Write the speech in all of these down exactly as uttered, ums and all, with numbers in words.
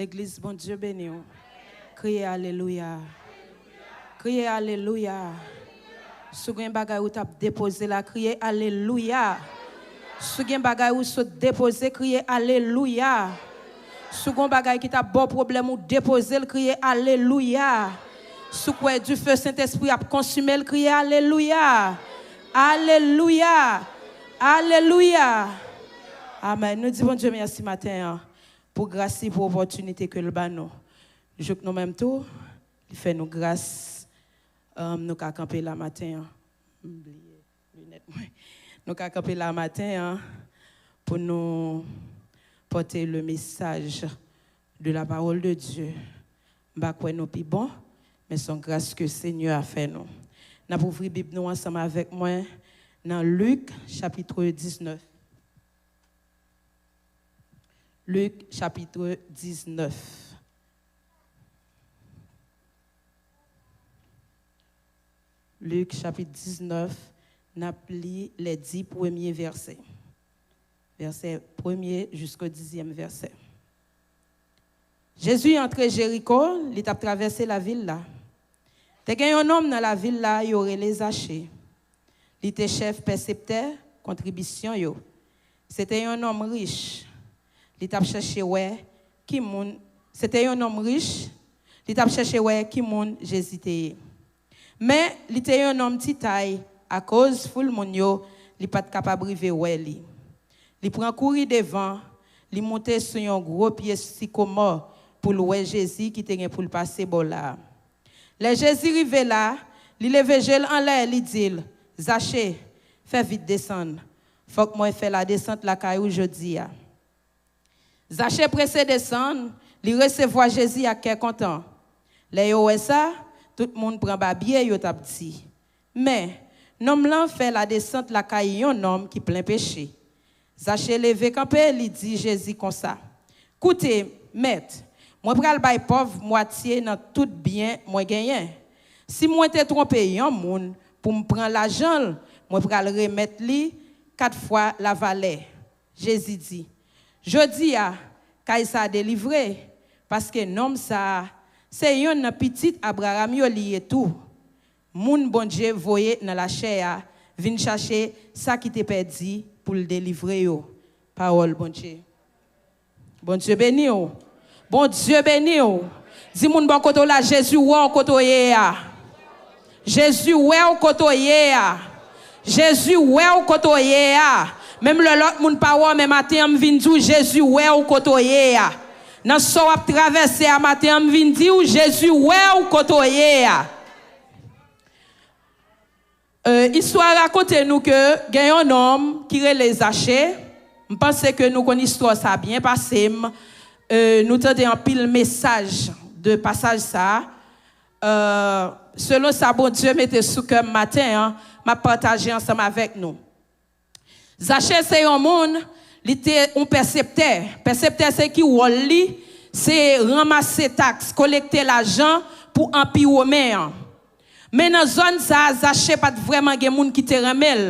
Legliz, Bondye beni w. Kriye alelouya. Kriye alelouya. Si w gen bagay ou t ap depoze la, kriye alelouya. Si w gen bagay ou sot depoze, kriye alelouya. Si w gen bagay ki t ap ba w pwoblèm, ou depoze l, kriye alelouya. Si w kwè dife Sentespri ap konsime l, kriye alelouya. Alelouya. Alelouya. Amèn. Nou di Bondye mèsi maten an pou gras li, pou opòtinite ke l ba nou. Jouk nou menm tou, li fè nou gras, um, nou ka kanpe la maten an. M bliye linèt mwen. Nou ka kanpe la maten an pou nou pote le message de la parole de Dieu. M pa kwè nou pi bon, men se yon gras ke Senyè a fè nou. N ap ouvri Bib nou ansanm avèk mwen nan Lik, chapitre diznèf. Lik, chapitre diznèf. Lik, chapit diznèf, n ap li les dix premiers versets. Vèsè premye jisko dizyèm vèsè. Jezi antre Jeriko, li t ap travèse lavil la. Te gen yon nonm nan lavil la, yo rele Zache. Li te chèf pèseptè kontribisyon yo. Se te yon nonm rich. Li t ap chèche wè ki moun, se te yon nonm rich. Li t ap chèche wè ki moun Jezi te ye. Men, li te yon nonm ti tay, akoz foul moun yo, li pa t kapab rive wè li. Li pran kouri devan, li moute sou yon gwo pye sikomò pou l wè Jezi ki te gen pou l pase bò la a. Lè Jezi rive la, li leve je l anlè, li di l, Zache, fè vit desann. Fòk mwen fè ladesant lakay ou jodi a. Zache prese desann, li resevwa Jezi ak kè kontan. Lè yo wè sa, tout moun pran babye, yo t ap di, Men, nonm lan fè ladesant lakay yon nonm ki plen peche. Zache leve kanpe, li di Jezi konsa, Koute, Mèt, mwen pral bay pòv mwatye nan tout byen mwen genyen. Si mwen te twonpe yon moun pou m pran lajan l, mwen pral remèt li kat fwa lavalè. Jezi di, Jodi a, kay sa a delivre, paske nonm sa a, se yonn nan pitit Abraram yo li ye tou. Moun Bondye voye nan lachè a vin chache sa ki te pèdi pou l delivre yo. Pawòl Bondye. Bondye beni w. Bondye beni w. Di moun bò kote w la, Jezi wè w kote w ye a. Jezi wè w kote w ye a. Jezi wè w kote w ye a. Menm lè lòt moun pa wè w, men maten an m vin di w, Jezi wè w kote w ye a. Nan sa w ap travèse a maten an, m vin di w, Jezi wè w kote w ye a. Euh, istwa a rakonte nou ke gen yon nonm ki rele Zache. M panse ke nou konn istwa sa byen pase m. Euh, nou tande anpil mesaj de pasaj sa. Euh, selon sa Bondye mete sou kè m maten an, m ap pataje ansanm avèk nou. Zache se yon moun, li te yon pèseptè. Pèseptè se ki wòl li? Se ranmase taks, kolekte lajan pou Anpi Women an. Men nan zòn sa a, Zache pa t vrèman gen moun ki te renmen l.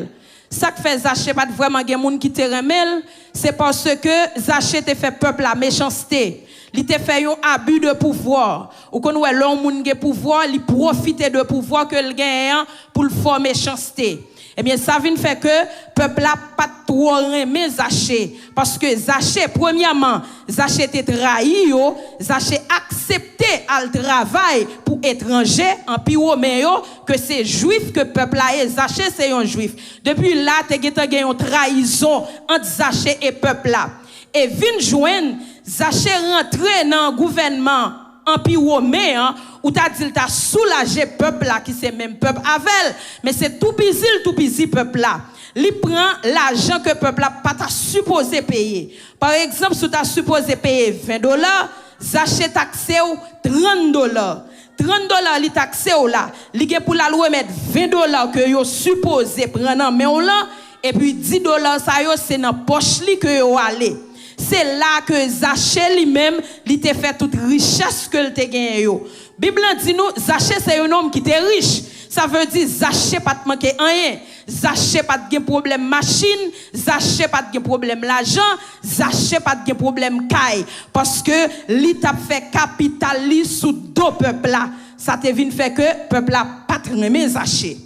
Sa k fè Zache pa t vrèman gen moun ki te renmen l, se paske Zache te fè pèp la mechanste. Li te fè yon abi de pouvwa. Ou konn wè lè yon moun gen pouvwa, li pwofite de pouvwa ke l genyen an pou l fè w mechanste. Ebyen, sa vin fè ke pèp la pa t twò renmen Zache. Paske Zache, premyèman, Zache te trayi yo, Zache aksepte al travay pou etranje, Anpi Women yo, ke se Jwif ke pèp la ye, Zache se yon Jwif. Depi la, te gentan gen yon trayizon ant Zache e pèp la. E vin jwenn Zache rantre nan gouvènman Anpi Women an, ou ta di l ta soulaje pèp la ki se menm pèp avè l, men se toupizi l toupizi pèp la. Li pran lajan ke pèp la pa ta sipoze peye. Pa egzanp, si w ta sipoze peye ven dola, Zache takse w trann dola. Trann dola li takse w la, li gen pou l al remèt ven dola ke yo sipoze pran nan men w lan, epi dis dola sa yo, se nan pòch li ke yo ale. Se la ke Zache li menm, li te fè tout richès ke l te genyen yo. Bib lan di nou, Zache se yon nonm ki te rich. Sa vle di Zache pa t manke anyen. Zache pa t gen pwoblèm machin, Zache pa t gen pwoblèm lajan, Zache pa t gen pwoblèm kay, paske li t ap fè kapital li sou do pèp la. Sa te vin fè ke pèp la pa t renmen Zache.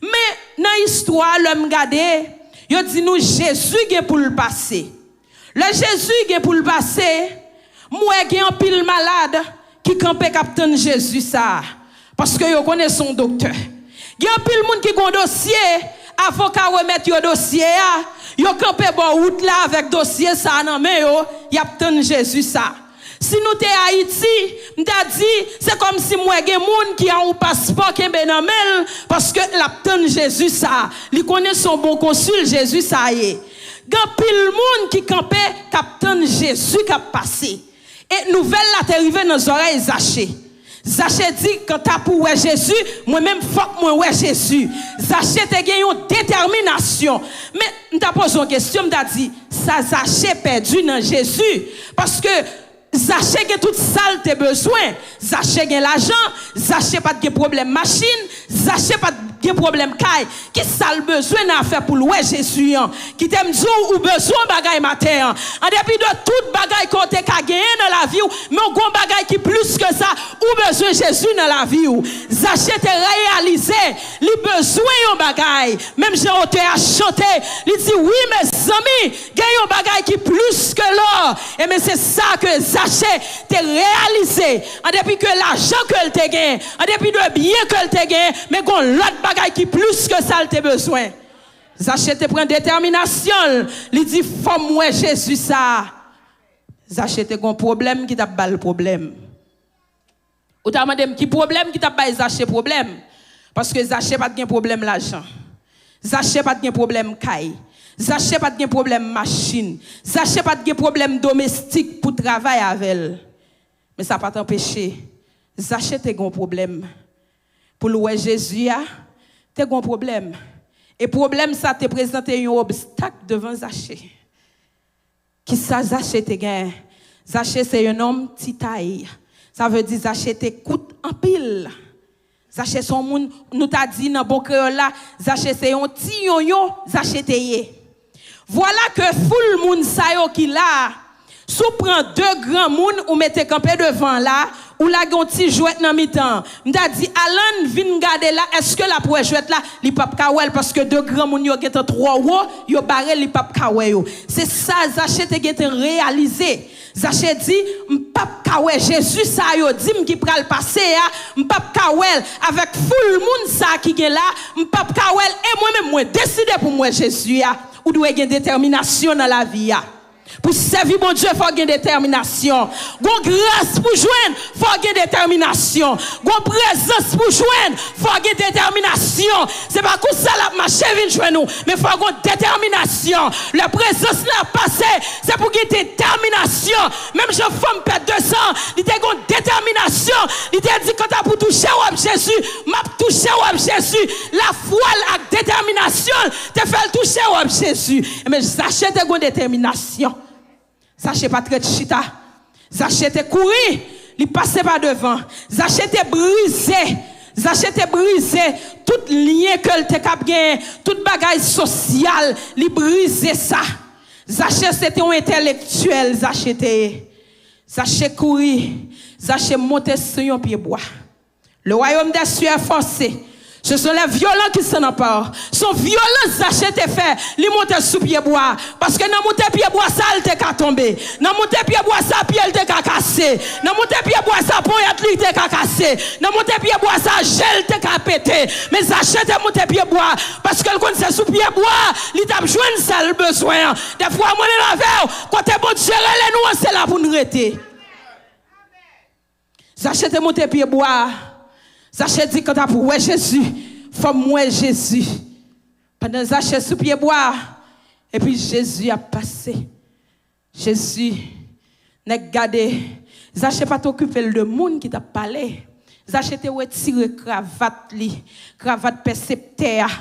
Men, nan istwa a, lè m gade, yo di nou Jezi gen pou l pase. Lè Jezi gen pou l pase, m wè gen anpil malad ki kanpe k ap tann Jezi sa a, paske yo konnen se yon doktè. Gen anpil moun ki gen yon dosye, avoka remèt yo dosye a, yo kanpe bò wout la avèk dosye sa a nan men yo, y ap tann Jezi sa a. Si nou te Ayiti, m ta di, se kòmsi m wè gen moun ki a yon paspò kenbe nan men l, paske l ap tann Jezi sa a. Li konnen se yon bon konsil Jezi sa a ye. Gen anpil moun ki kanpe, k ap tann Jezi k ap pase. E nouvèl la te rive nan zòrèy Zache. Zache di, kanta pou wè Jezi, mwen menm fòk mwen wè Jezi. Zache te gen yon detèminasyon. Men, m ta poze yon kesyon, m ta di, sa Zache pèdi nan Jezi? Paske Zache gen tout sa l te bezwen. Zache gen lajan, Zache pa t gen pwoblèm machin, Zache pa t gen pwoblèm kay. Ki sa l bezwen nan afè pou l wè Jezi an? Kite m di w, ou bezwen yon bagay maten an. An depi de tout bagay ke w te ka genyen nan lavi w, men w gen yon bagay ki plis ke sa, ou bezwen Jezi nan lavi w. Zache te reyalize li bezwen yon bagay. Menm jan otè a chante, li di, wi, mezanmi, gen yon bagay ki plis ke lò. Ebyen, se sa ke Zache te reyalize. An depi ke lajan ke l te gen, an depi de byen ke l te gen, men gen yon lòt bagay ki plis ke sa l te bezwen. Zache te pran detèminasyon l, li di, fò m wè Jezi sa a. Zache te gen yon pwoblèm ki t ap ba l pwoblèm. Ou ta mande m ki pwoblèm ki t ap bay Zache pwoblèm? Paske Zache pa t gen pwoblèm lajan. Zache pa t gen pwoblèm kay. Zache pa t gen pwoblèm machin. Zache pa t gen pwoblèm domestik pou travay avè l. Men sa pa t anpeche Zache te gen yon pwoblèm. Pou l wè Jezi a, te gen yon pwoblèm. E pwoblèm sa te prezante yon obstak devan Zache. Kisa Zache te gen? Zache se yon nonm ti tay. Sa vle di Zache te kout anpil. Zache se yon moun, nou ta di nan bon kreyòl la, Zache se yon ti yonyon, Zache te ye. Vwala ke foul moun sa yo ki la a, si w pran de granmoun ou mete kanpe devan la, ou lage yon ti jwèt nan mitan an. M ta di, Alan, vin gade la, èske l ap wè jwèt la? Li p ap ka wè l, paske de granmoun yo gentan twò wo, yo bare l, li p ap ka wè yo. Se sa Zache te gentan reyalize. Zache di, m p ap ka wè Jezi sa a yo di m ki pral pase a, m p ap ka wè l avèk foul moun sa a ki gen la, m p ap ka wè l, e mwen menm mwen deside pou m wè Jezi a. Ou dwe gen detèminasyon nan lavi a. Pou sèvi Bondye, fò w gen detèminasyon. Gon gras pou jwenn, fò w gen detèminasyon. Gon prezans pou jwenn, fò w gen detèminasyon. Se pa konsa l ap mache vin jwenn ou, men fò w gen detèminasyon. Lè prezans la ap pase, se pou gen detèminasyon. Menm jan fanm pèt de san, li te gen detèminasyon. Li te di, kanta pou touche wòb Jezi, m ap touche wòb Jezi. Lafwa l ak detèminasyon l te fè l touche wòb Jezi. Men Zache te gen detèminasyon. Zache pa t ret chita. Zache te kouri. Li pase pa devan. Zache te brize. Zache te brize tout lyen ke l te kab genyen, tout bagay sosyal, li brize sa. Zache se te yon entèlektyèl, Zache te ye. Zache kouri. Zache monte sou yon pye bwa. Le royaume des cieux est forcé. Ce sont les violents qui s'en emparent. Se yon vyolans Zache te fè, li monte sou pye bwa. Paske nan moute pye bwa sa, l te ka tonbe. Nan moute pye bwa sa, pye l te ka kase. Nan moute pye bwa sa, ponyèt li te ka kase. Nan moute pye bwa sa, je l te ka pete. Men Zache te moute pye bwa, paske l konn se sou pye bwa li t ap jwenn sa l bezwen an. Dèfwa, mwen menm avè w, kote Bondye rele nou an, se la pou n rete. Zache te monte pye bwa a. Zache di, kanta pou wè Jezi, fò m wè Jezi. Pandan Zache sou pye bwa a, epi Jezi ap pase. Jezi, nèg gade, Zache pa t okipe l de moun ki t ap pale. Zache te retire kravat li, kravat pèseptè a.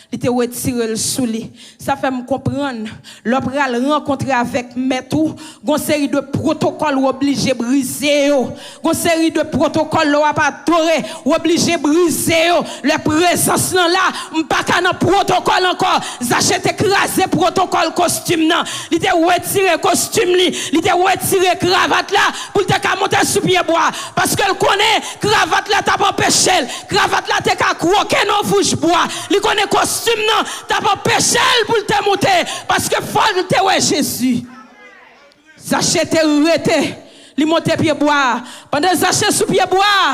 Li te retire l sou li. Sa fè m konprann, lè w pral rankontre avèk Mèt ou, gon seri de pwotokòl w oblije brize yo. Gon seri de pwotokòl lè w ap adore, w oblije brize yo. Lè prezans lan la, m pa ka nan pwotokòl ankò. Zache te kraze pwotokòl kostim nan. Li te retire kostim li. Li te retire kravat la pou l te ka monte sou pye bwa. Paske l konnen kravat la t ap anpeche l. Kravat la te ka kwoke nan wouch bwa. Li konnen kostim nan t ap anpeche l pou l te monte. Paske fò l te wè Jezi. Zache te rete. Li monte pye bwa a. Pandan Zache sou pye bwa a,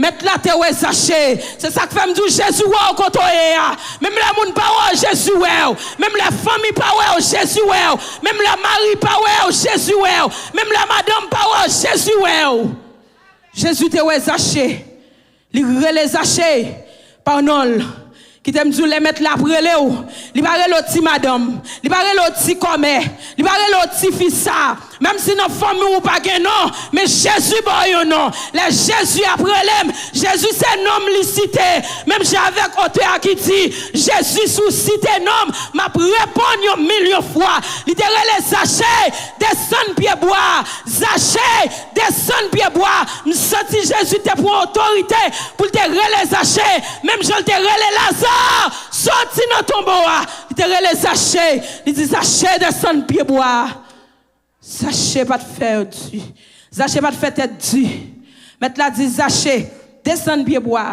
Mèt la te wè Zache. Se sa k fè m di w, Jezi wè w kote w ye a. Menm lè moun pa wè w, Jezi wè w. Menm lè fanmi pa wè w, Jezi wè w. Menm lè mari pa wè w, Jezi wè w. Menm lè madanm pa wè w, Jezi wè w. Jezi te wè Zache. Li rele Zache pa non l. Kite m di w, lè Mèt la ap rele w, li pa rele w ti madanm, li pa rele w ti kòmè, li pa rele w ti fi sa. Menm si nan fanmi w ou pa gen non, men Jezi ba w yon non. Lè Jezi ap rele m, Jezi se non m li site. Menm jan avèk otè a ki di, Jezi, si w site non m, m ap reponn yon milyon fwa. Li te rele Zache, desann pye bwa. Zache, desann pye bwa. M santi Jezi te pran otorite pou l te rele Zache, menm jan l te rele Laza, soti nan tonbo a. Li te rele Zache, li di, Zache, desann pye bwa. Zache pa t fè di. Zache pa t fè tèt di. Mèt la di, Zache, desann pye bwa.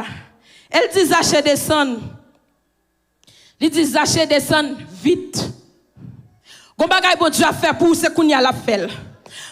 E l di Zache desann. Li di, Zache, desann vit. Gon bagay Bondye ap fè pou w, se kounye a l ap fè l.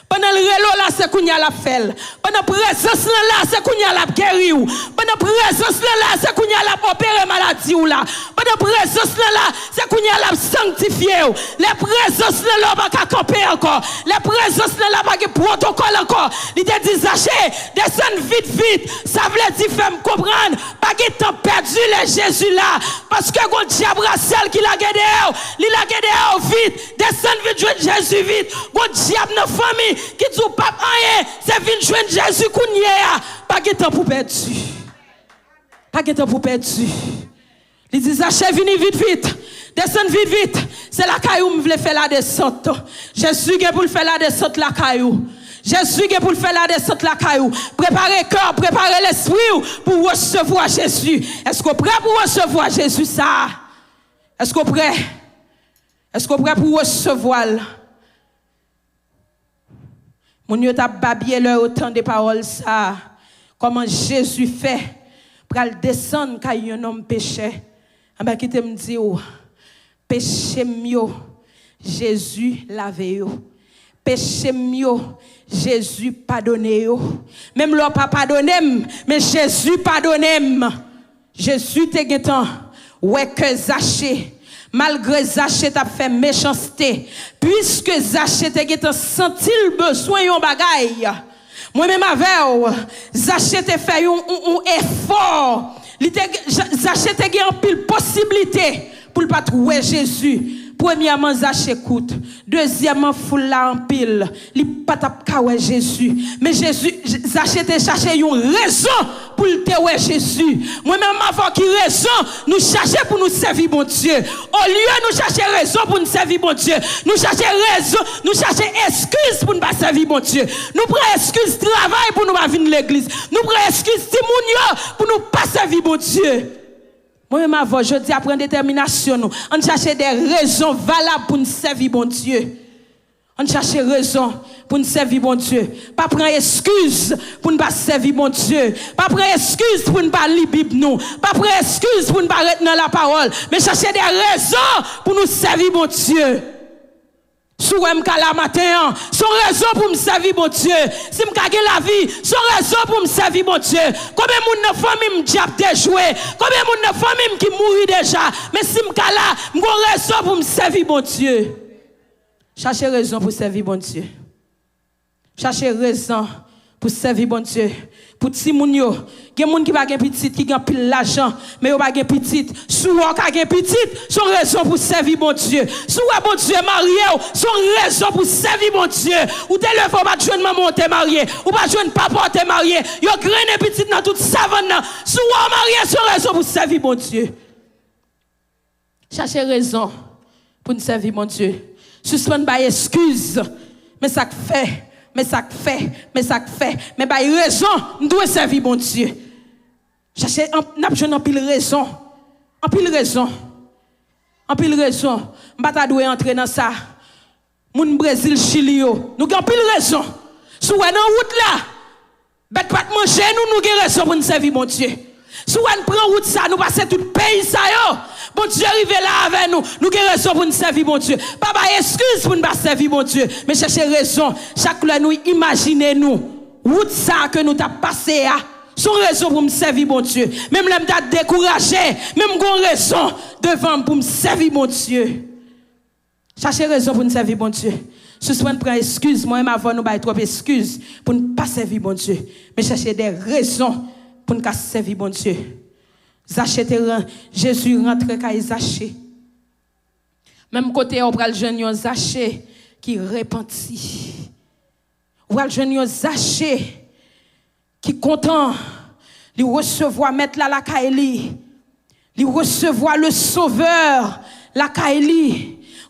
Pandan l rele w la, se kounye a l ap fè l. Pandan prezans lan la, se kounye a l ap geri w. Pandan prezans lan la, se kounye a l ap opere maladi w la. Pandan prezans lan la, se kounye a l ap sanktifye w. Lè prezans lan la, w pa ka kanpe ankò. Lè prezans lan la, pa gen pwotokòl ankò. Li te di, Zache, desann vit, vit. Sa vle di, fè m konprann, pa gen tan pèdi lè Jezi la. Paske gon dyab rasyèl ki lage dèyè w. Li lage dèyè w vit. Desann vit, jwenn Jezi vit. Gon dyab nan fanmi ki di w p ap anyen. Se vin jwenn Jezi kounye a. Pa gen tan pou pèdi. Pa gen tan pou pèdi. Li di, Zache, vini vit, vit. Desann vit, vit. Se lakay ou m vle fè ladesant. Jezi gen pou l fè ladesant lakay ou. Jezi gen pou l fè ladesant lakay ou. Prepare kè w, prepare lespri w pou w resevwa Jezi. Èske w prè pou w resevwa Jezi sa a? Èske w prè? Èske w prè pou w resevwa l? Moun yo t ap babye lè yo tande pawòl sa a. Kòman Jezi fè pral desann kay yon nonm pechè? Anben, kite m di w, peche m yo, Jezi lave yo. Peche m yo, Jezi padone yo. Menm lè w pa padone m, men Jezi padone m. Jezi te gentan wè kè Zache, malgre Zache t ap fè mechanste, piske Zache te gentan santi l bezwen yon bagay. Mwen menm avè w, Zache te fè yon, yon, yon efò. Li te, Zache te gen anpil posiblite pou l pa t wè Jezi. Premyèman, Zache kout. Dezyèmman, foul la anpil. Li pa t ap ka wè Jezi. Men Jezi, Zache te chache yon rezon pou l te wè Jezi. Mwen menm avè w, ki rezon nou chache pou nou sèvi Bondye? Olye nou chache rezon pou n sèvi Bondye, nou chache rezon, nou chache eskiz pou n pa sèvi Bondye. Nou pran eskiz travay pou nou pa vin legliz. Nou pran eskiz timoun yo pou nou pa sèvi Bondye. Mwen menm avè w, jodi a, pran detèminasyon nou. Ann chache de rezon valab pou n sèvi Bondye. Ann chache rezon pou n sèvi Bondye. Pa pran eskiz pou n pa sèvi Bondye. Pa pran eskiz pou n pa li Bib nou. Pa pran eskiz pou n pa ret nan lapawòl. Men chache de rezon pou nou sèvi Bondye. Si w wè m ka la maten an, se yon rezon pou m sèvi Bondye. Si m ka gen lavi, se yon rezon pou m sèvi Bondye. Konbyen moun nan fanmi m dyab te jwe? Konbyen moun nan fanmi m ki mouri deja? Men si m ka la, m gon rezon pou m sèvi Bondye. Chache rezon pou sèvi Bondye. Chache rezon pou sèvi Bondye. Pou timoun yo, gen moun ki pa gen pitit, ki gen anpil lajan, men yo pa gen pitit. Si w wè w ka gen pitit, se yon rezon pou sèvi Bondye. Si w wè Bondye marye w, se yon rezon pou sèvi Bondye. Ou te leve, w pa t jwenn manman w te marye, ou pa t jwenn papa w te marye. Yo grennen pitit nan tout savann nan. Si w wè w marye, se yon rezon pou sèvi Bondye. Chache rezon pou n sèvi Bondye. Sispann bay eskiz. Men sa k fè, men sa k fè, men sa k fè. Men bay rezon n dwe sèvi Bondye. Chache, an- n ap jwenn anpil rezon. Anpil rezon. Anpil rezon. M pa ta dwe antre nan sa. Moun Brezil, Chili yo, nou gen anpil rezon. Si w wè nan wout la, bèt pa t manje nou, nou gen rezon pou n sèvi Bondye. Si w wè n pran wout sa, nou pase tout peyi sa yo, Bondye rive la avè nou, nou gen rezon pou n sèvi Bondye. Pa bay eskiz pou n pa sèvi Bondye, men chèche rezon. Chak lè nou imajine nou, wout sa ke nou t ap pase a, se yon rezon pou m sèvi Bondye. Menm lè m ta dekouraje, men m gon rezon devan m pou m sèvi Bondye. Chache rezon pou n sèvi Bondye. Sispann pran eskiz, mwen menm avè w nou bay twòp eskiz pou n pa sèvi Bondye. Men chèche de rezon pou n ka sèvi Bondye. Zache te ran, Jezi rantre kay Zache. Menm kote a, ou pral jwenn yon Zache ki repanti. Ou pral jwenn yon Zache ki kontan, li resevwa Mèt la lakay li. Li resevwa le Sovè lakay li.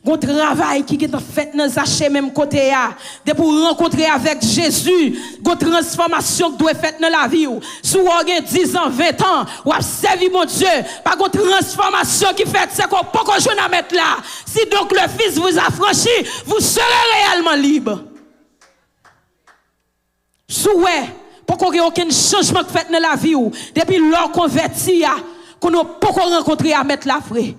Gon travay ki gentan fèt nan Zache menm kote a. Depi w rankontre avèk Jezi, gon transfòmasyon k dwe fèt nan lavi w. Si w gen diz an, ven an, w ap sèvi Bondye, pa gon transfòmasyon ki fèt, se ke w poko jwenn a Mèt la. Si donc le Fils vous affranchit, vous serez réellement libre. Si w wè, poko gen okenn chanjman k fèt nan lavi w, depi lè w konvèti a, konnen w poko rankontre a Mèt la vre.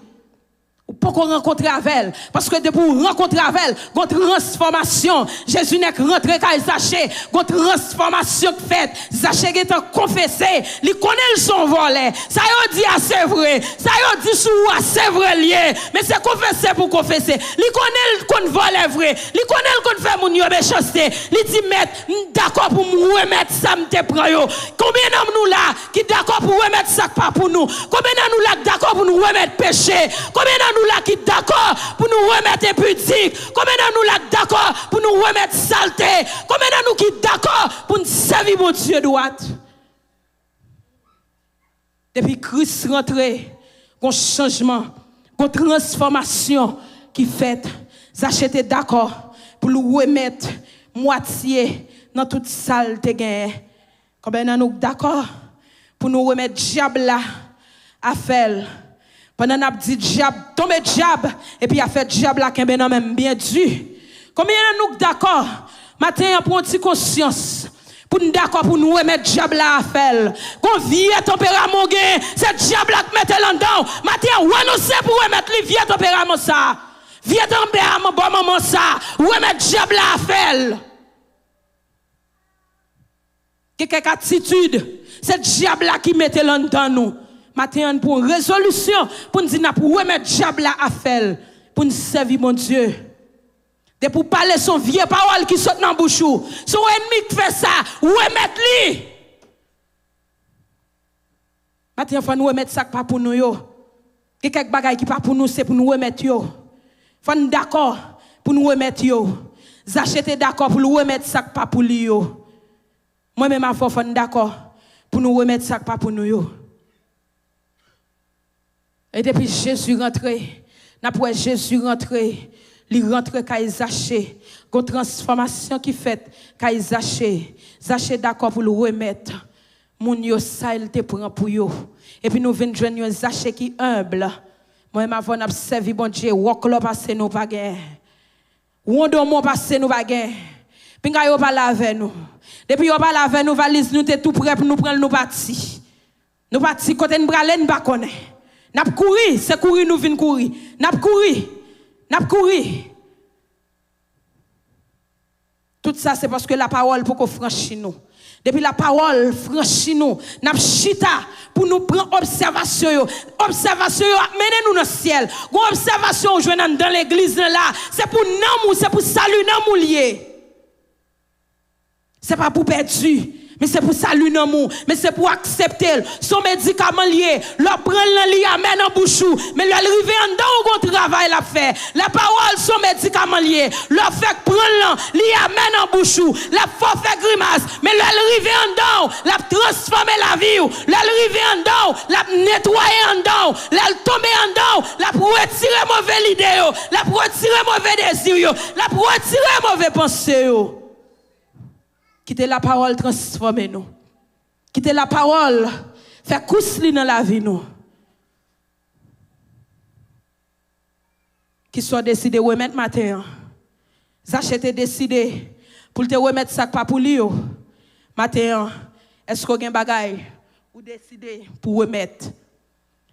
Ou poko rankontre avè l, paske depi w rankontre avè l, gon transfòmasyon. Jezi nèk rantre kay Zache, gon transfòmasyon k fèt. Zache gentan konfese, li konnen l se yon vòlè. Sa yo di a se vre, sa yo di sou ou a se vre l ye, men se konfese pou konfese. Li konnen l konn vòlè vre, li konnen l konn fè moun yo mechanste. Li di, Mèt, m dakò pou m remèt sa m te pran yo. Konbyen nan nou la ki dakò pou remèt sa k pa pou nou? Konbyen nan nou la k dakò pou nou remèt peche? Konbyen nan nou la ki dakò pou nou remèt enpidik? Konbyen nan nou la k dakò pou nou remèt salte? Konbyen nan nou ki dakò pou n sèvi Bondye dwat? Depi Kris rantre, gon chanjman, gon transfòmasyon ki fèt. Zache te dakò pou l remèt mwatye nan tout sa l te genyen. Konbyen nan nou k dakò pou nou remèt dyab la afè l? Pandan n ap di dyab, tonbe dyab, epi afè dyab la kenbe nan men m byen di. Konbyen nan nou k dakò maten an pou yon ti konsyans, pou n dakò pou n remèt dyab la afè l? Gon vye tanperaman w genyen, se dyab la k mete l anndan w. Maten an, w anonse pou w remèt li vye tanperaman sa a. Vye tanperaman bò manman sa a, remèt dyab la afè l. Gen kèk atitid, se dyab la ki mete l anndan nou. Maten an, n pran rezolisyon pou n di n ap remèt dyab la afè l, pou n sèvi Bondye. Depi w pale, se yon vye pawòl ki sot nan bouch ou. Se yon ènmi k fè sa, remèt li. Maten an, fò n remèt sa k pa pou nou yo. Gen kèk bagay ki pa pou nou, se pou n remèt yo. Fò n dakò pou n remèt yo. Zache te dakò pou l remèt sa k pa pou li yo. Mwen menm avè w, fò n dakò pou nou remèt sa k pa pou nou yo. E depi Jezi rantre, n ap wè Jezi rantre, li rantre kay Zache. Gon transfòmasyon ki fèt kay Zache. Zache dakò pou l remèt moun yo sa l te pran pou yo. Epi nou vin jwenn yon Zache ki enb. Mwen menm avè w, n ap sèvi Bondye, wòklò pase nou pa gen. Wondonmon pase nou pa gen. Pinga yo pale avè nou. Depi yo pale avè nou, valiz nou te tou prè pou nou pran l, nou pati. Nou pati, kote n prale, n pa konnen. N ap kouri, se kouri nou vin kouri. N ap kouri. N ap kouri. Tout sa, se paske lapawòl poko franchi nou. Depi lapawòl franchi nou, n ap chita pou nou pran obsèvasyon yo. Obsèvasyon yo ap mennen nou nan syèl. Gon obsèvasyon ou jwenn anndan legliz lan la, se pou nanm ou, se pou sali nanm ou l ye. Se pa pou pèdi. Men se pou sali nanm ou, men se pou aksepte l. Se yon medikaman l ye. Lè w pran l lan, li amè nan bouch ou. Men lè l rive anndan w, gon travay l ap fè. Lapawòl se yon medikaman l ye. Lè w fèk pran l lan, li amè nan bouch ou. L ap fè w fè grimas. Men lè l rive anndan w, l ap transfòme lavi w. Lè l rive anndan w, l ap netwaye anndan w. Lè l tonbe anndan w, l ap retire move lide yo. L ap retire move dezi yo. L ap retire move panse yo. Kite lapawòl transfòme nou. Kite lapawòl fè kous li nan lavi nou. Kisa w deside remèt maten an? Zache te deside pou l te remèt sa k pa pou li yo. Maten an, èske w gen bagay ou deside pou remèt?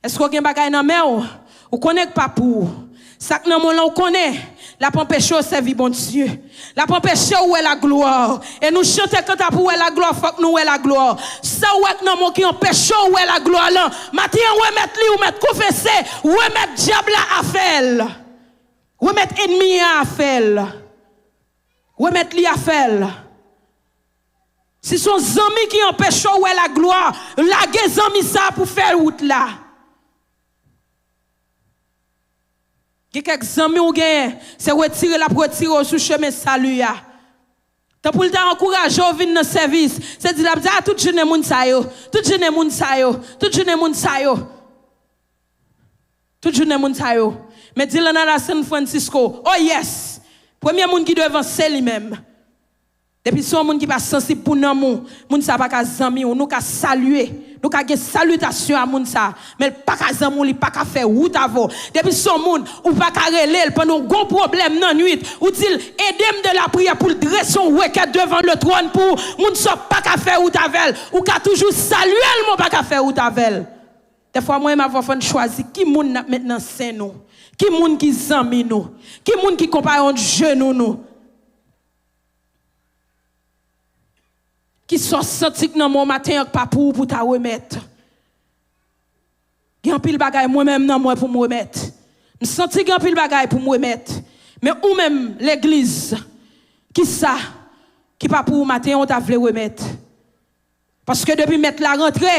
Èske w gen bagay nan men w? Ou konnen k pa pou ou. Sa k nan men w lan, ou konnen l ap anpeche w sèvi Bondye. L ap anpeche w wè laglwa. E nou chante kanta pou wè laglwa, fòk nou wè laglwa. Sa w wè k nan men w ki anpeche w wè laglwa lan, maten an remèt li, ou mèt konfese, remèt dyab la afè l. Remèt ènmi an afè l. Remèt li afè l. Si se yon zanmi ki anpeche w wè laglwa, lage zanmi sa a pou fè wout la. Gen kèk zanmi w genyen, se retire l ap retire w sou chemen sali a. Tanpri l ta ankouraje w vin nan sèvis, se di l ap di, "A, tout jounen moun sa yo, tout jounen moun sa yo, tout jounen moun sa yo." Tout jounen moun sa yo. Men Dylan al a San Francisco. Oh yes! Premye moun ki devan se li menm. Depi se yon moun ki pa sansib pou nanm ou, moun sa pa ka zanmi w. Nou ka salye, nou ka gen salitasyon a moun sa, men l pa ka zanmi w, li pa ka fè wout avè w. Depi se yon moun, ou pa ka rele l pandan w gon pwoblèm nan nwit, ou di l, "Ede m de lapriyè," pou l drese yon rekèt devan letwòn pou ou, moun sa pa ka fè wout avè l. Ou ka toujou salye l, men w pa ka fè wout avè l. Dèfwa mwen menm avè w fò n chwazi ki moun n ap met nan sen nou, ki moun ki zanmi nou, ki moun ki konpayon de jenou nou. Kisa w santi k nan men w maten an k pa pou ou pou w ta remèt? Gen anpil bagay mwen menm nan mwen pou m remèt. M santi gen anpil bagay pou m remèt. Men ou menm, legliz, kisa ki pa pou ou maten an w ta vle remèt? Paske depi Mèt la rantre,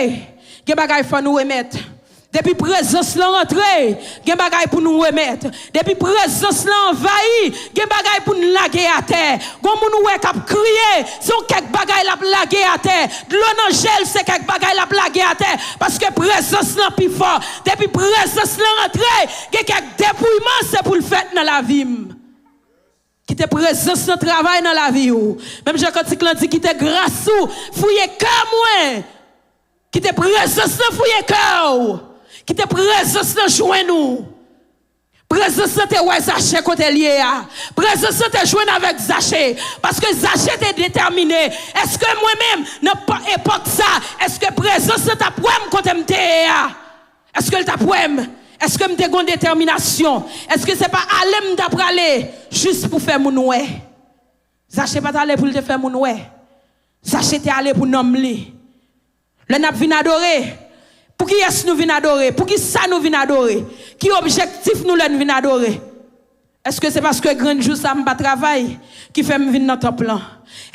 gen bagay fò nou remèt. Depi prezans lan rantre, gen bagay pou nou remèt. Depi prezans lan anvayi, gen bagay pou n lage atè. Gon moun ou wè k ap kriye, se yon kèk bagay l ap lage atè. Dlo nan je l, se kèk bagay l ap lage atè. Paske prezans lan pi fò. Depi prezans lan rantre, gen kèk depouyman, se pou l fèt nan lavi m. Kite prezans lan travay nan lavi w. Menm jan kantik lan di, kite gras ou fouye kè mwen. Kite prezans lan fouye kè w. Kite prezans lan jwenn ou. Prezans lan te wè Zache kote l ye a. Prezans lan te jwenn avèk Zache. Paske Zache te detèmine, èske mwen menm, nan pa-, epòk sa, èske prezans lan t ap wè m kote m te ye a? Èske l t ap wè m? Èske m te gon detèminasyon? Èske se pa ale m t ap prale jis pou fè moun wè? Zache pa t ale pou l te fè moun wè. Zache te ale pou nanm li. Lè n ap vin adore, pou kiyès nou vin adore? Poukisa nou vin adore? Ki objektif nou lè n vin adore? Èske se paske grenn jou sa m pa travay ki fè m vin nan tanp lan?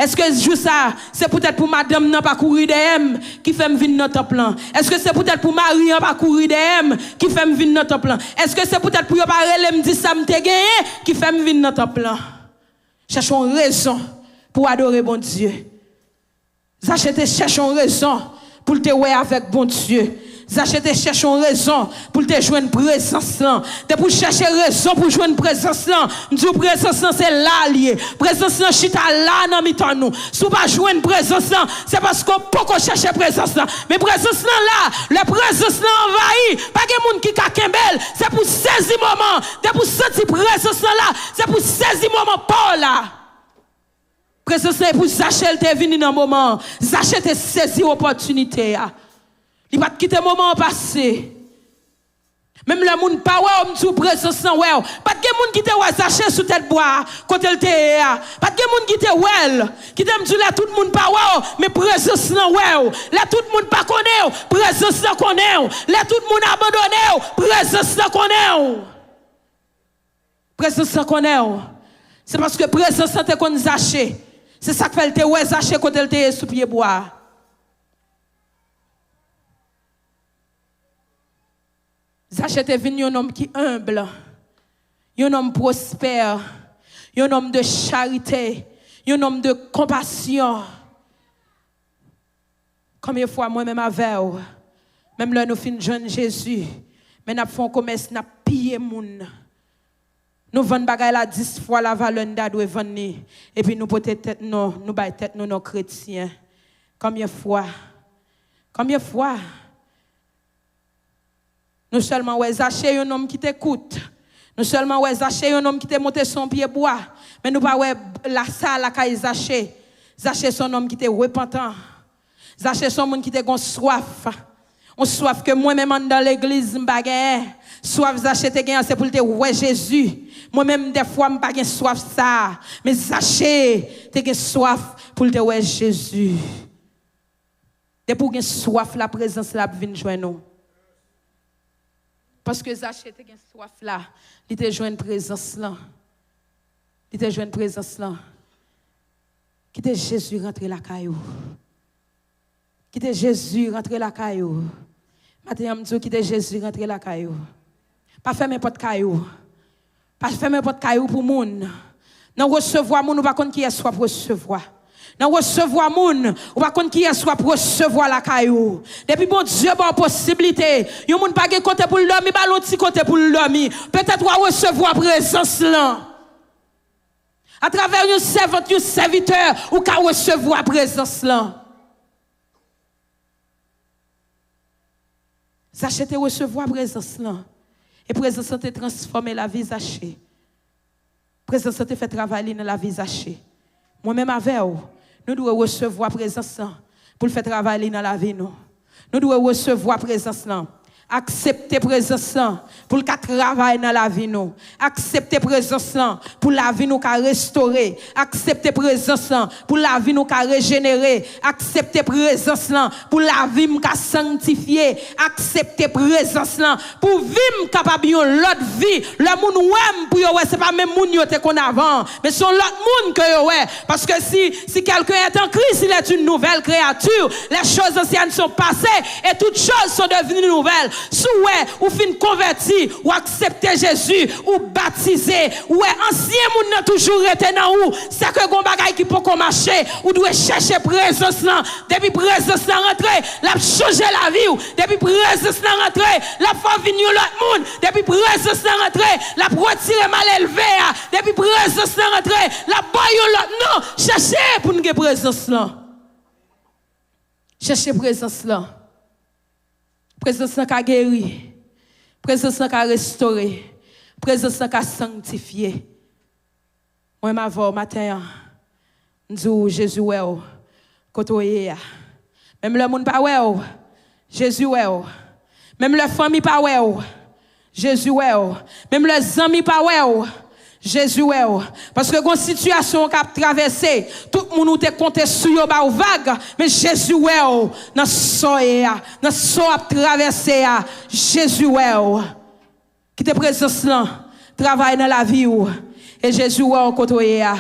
Èske jou sa, se poutèt pou madanm nan pa kouri dèyè m ki fè m vin nan tanp lan? Èske se poutèt pou mari an pa kouri dèyè m ki fè m vin nan tanp lan? Èske se poutèt pou yo pa rele m di sa m te genyen ki fè m vin nan tanp lan? Chèche yon rezon pou w adore Bondye. Zache te chèche yon rezon pou l te wè avèk Bondye. Zache te chèche yon rezon pou l te jwenn prezans lan. Depi w chèche rezon pou jwenn prezans lan, m di w prezans lan se la l ye. Prezans lan chita la nan mitan nou. Si w pa jwenn prezans lan, se paske w poko chèche prezans lan. Men prezans lan la, lè prezans lan anvayi, pa gen moun ki ka kenbe l. Se pou sezi moman. Depi w santi prezans lan la, se pou sezi moman pa w la. Prezans lan e pou Zache l te vini nan moman an. Zache te sezi opòtinite a. Li pa t kite moman an pase. Menm lè moun pa wè w, m di w prezans lan wè w. Pa t gen moun ki te wè Zache sou tèt bwa a, kote l te ye a. Pa t gen moun ki te wè l. Kite m di w, lè tout moun pa wè w, men prezans lan wè w. Lè tout moun pa konnen w, prezans lan konnen w. Lè tout moun abandone w, prezans lan konnen w. Prezans lan konnen w. Se paske prezans lan te konn Zache. Se sa k fè l te wè Zache kote l te ye sou pye bwa a. Zache te vin yon nonm ki enb, yon nonm pwospè, yon nonm de charite, yon nonm de konpasyon. Konbyen fwa mwen menm avè w, menm lè nou fin jwenn Jezi, men n ap fè yon komès, n ap piye moun. Nou vann bagay la dis fwa lavalè n ta dwe vann li, epi nou pote tèt nou, nou bay tèt nou non kretyen. Konbyen fwa? Konbyen fwa? Nou sèlman wè Zache, yon nonm ki te kout. Nou sèlman wè Zache, yon nonm ki te monte sou yon pye bwa. Men nou pa wè la, sa lakay Zache. Zache se yon nonm ki te repantan. Zache se yon moun ki te gon swaf. Yon swaf ke mwen menm anndan legliz m pa genyen. Swaf Zache te genyen, se pou l te wè Jezi. Mwen menm, dèfwa, m pa gen swaf sa a. Men Zache te gen swaf pou l te wè Jezi. Depi w gen swaf la, prezans la ap vin jwenn ou. Paske Zache te gen swaf la, li te jwenn prezans lan. Li te jwenn prezans lan. Kite Jezi rantre lakay ou. Kite Jezi rantre lakay ou. Maten an, m di w, kite Jezi rantre lakay ou. Pa fèmen pòt kay ou. Pa fèmen pòt kay ou pou moun. Nan resevwa moun, ou pa konn kiyès w ap resevwa. Nan resevwa moun, ou pa konn kiyès w ap resevwa lakay ou. Depi Bondye ba w posiblite, yon moun pa gen kote pou l dòmi, ba l yon ti kote pou l dòmi. Petèt w a resevwa prezans lan. Atravè yon sèvant, yon sèvitè, ou ka resevwa prezans lan. Zache te resevwa prezans lan. E prezans lan te transfòme lavi Zache. Prezans lan te fè travay li nan lavi Zache. Mwen menm avè w, nou dwe resevwa prezans lan pou l fè travay li nan lavi nou. Nou dwe resevwa prezans lan. Aksepte prezans lan pou l ka travay nan lavi nou. Aksepte prezans lan pou lavi nou ka restore. Aksepte prezans lan pou lavi nou ka rejenere. Aksepte prezans lan pou lavi m ka sanktifye. Aksepte prezans lan pou vi m kapab yon lòt vi. Lè moun wè m, pou yo wè se pa menm moun yo te konn avan, men se yon lòt moun ke yo wè. Paske si, si quelqu'un est en Christ, il est une nouvelle créature. Les choses anciennes sont passées et toutes choses sont devenues nouvelles. Si w wè ou fin konvèti, ou aksepte Jezi, ou batize, ou wè ansyen moun nan toujou rete nan ou, se ke gon bagay ki poko mache, ou dwe chèche prezans lan. Depi prezans lan rantre, l ap chanje lavi w. Depi prezans lan rantre, l ap fè w vin yon lòt moun. Depi prezans lan rantre, l ap retire malelve a. Depi prezans lan rantre, l ap ba w yon lòt non. Chèche pou n gen prezans lan. Chèche prezans lan. Prezans lan ka geri. Prezans lan ka restore. Prezans lan ka sanktifye. Mwen m avè w maten an. M di w, Jezi wè w kote w ye a. Menm lè moun pa wè w, Jezi wè w. Menm lè fanmi pa wè w, Jezi wè w. Menm lè zanmi pa wè w, Jezi wè w. Paske gon sitiyasyon w k ap travèse, tout moun ou te konte sou yo ba w vag, men Jezi wè w nan sa w ye a, nan sa w ap travèse a, Jezi wè w. Kite prezans lan travay nan lavi w. E Jezi wè w kote w ye a.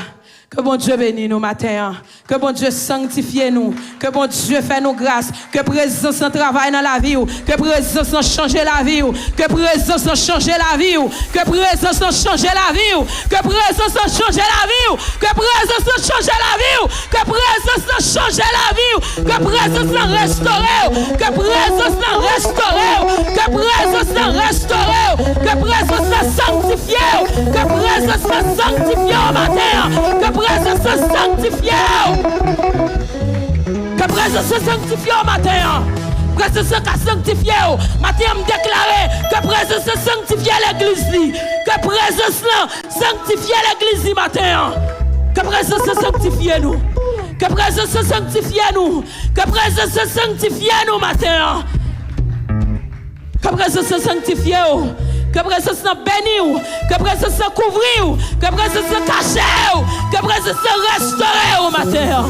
Ke Bondye beni nou maten an. Ke Bondye sanktifye nou. Ke Bondye fè nou gras. Ke prezans lan travay nan lavi w. Ke prezans lan chanje lavi w. Ke prezans lan chanje lavi w. Ke prezans lan chanje lavi w. Ke prezans lan chanje lavi w. Ke prezans lan chanje lavi w. Ke prezans lan chanje lavi w. Ke prezans lan restore w. Ke prezans lan restore w. Ke prezans lan restore w. Ke prezans lan sanktifye w. Ke prezans lan sanktifye w maten an. Ke prezans lan sanktifye w. Ke prezans lan sanktifye w maten an. Prezans lan ka sanktifye w. Maten an, m deklare ke prezans lan sanktifye legliz li. Ke prezans lan sanktifye legliz li maten an. Ke prezans lan sanktifye nou. Ke prezans lan sanktifye nou. Ke prezans lan sanktifye nou maten an. Ke prezans lan sanktifye w. Ke prezans lan beni w. Ke prezans lan kouvri w. Ke prezans lan kache w. Ke prezans lan restore w maten an.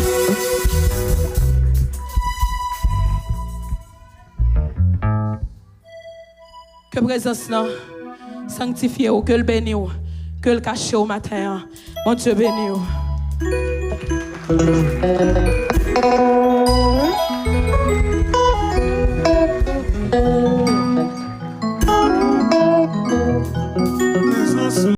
Ke prezans lan sanktifye w, ke l beni w, ke l kache w maten an. Bondye beni w.